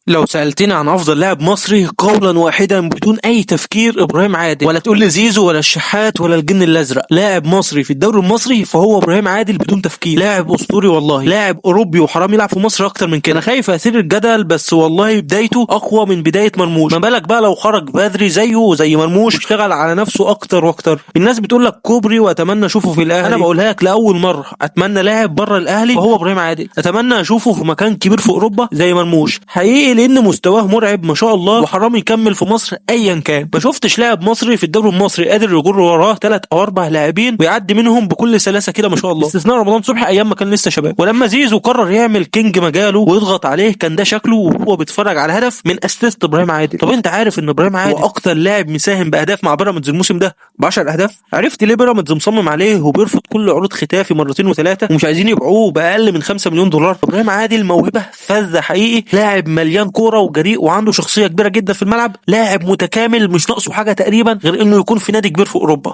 لو سألتني عن أفضل لاعب مصري قولا واحدا بدون أي تفكير إبراهيم عادل، ولا تقول لي زيزو ولا الشحات ولا الجن الأزرق. لاعب مصري في الدوري المصري فهو إبراهيم عادل بدون تفكير. لاعب أسطوري والله، لاعب أوروبي وحرام يلعب في مصر أكتر من كده. أنا خايف أثير الجدل بس والله بدايته أقوى من بداية مرموش، ما بالك بقى لو خرج بدري زيه وزي مرموش واشتغل على نفسه أكتر وأكتر. الناس بتقول لك كوبري وأتمنى أشوفه في الأهلي، أنا بقولها لك لأول مرة، أتمنى لاعب بره الأهلي وهو إبراهيم عادل، أتمنى أشوفه في مكان كبير في أوروبا زي مرموش حقيقي، لان مستواه مرعب ما شاء الله وحرام يكمل في مصر ايا كان. ما شفتش لاعب مصري في الدوري المصري قادر يجر وراه 3 او 4 لاعبين ويعدي منهم بكل سلاسة كده ما شاء الله، باستثناء رمضان صبحي ايام ما كان لسه شباب. ولما زيزو قرر يعمل king مجاله ويضغط عليه كان ده شكله وهو بيتفرج على هدف من assist ابراهيم عادل. طب انت عارف ان ابراهيم عادل هو اكتر لاعب مساهم باهداف مع بيراميدز الموسم ده ب10 اهداف؟ عرفت ليه بيراميدز مصمم عليه وبيرفض كل عروض ختافي مرتين وثلاثة ومش عايزين يبيعوه باقل من 5 مليون دولار؟ ابراهيم عادل موهبة فذة حقيقي، لاعب مليان كورة وجريء وعنده شخصية كبيرة جدا في الملعب، لاعب متكامل مش ناقصه حاجة تقريبا غير انه يكون في نادي كبير في اوروبا.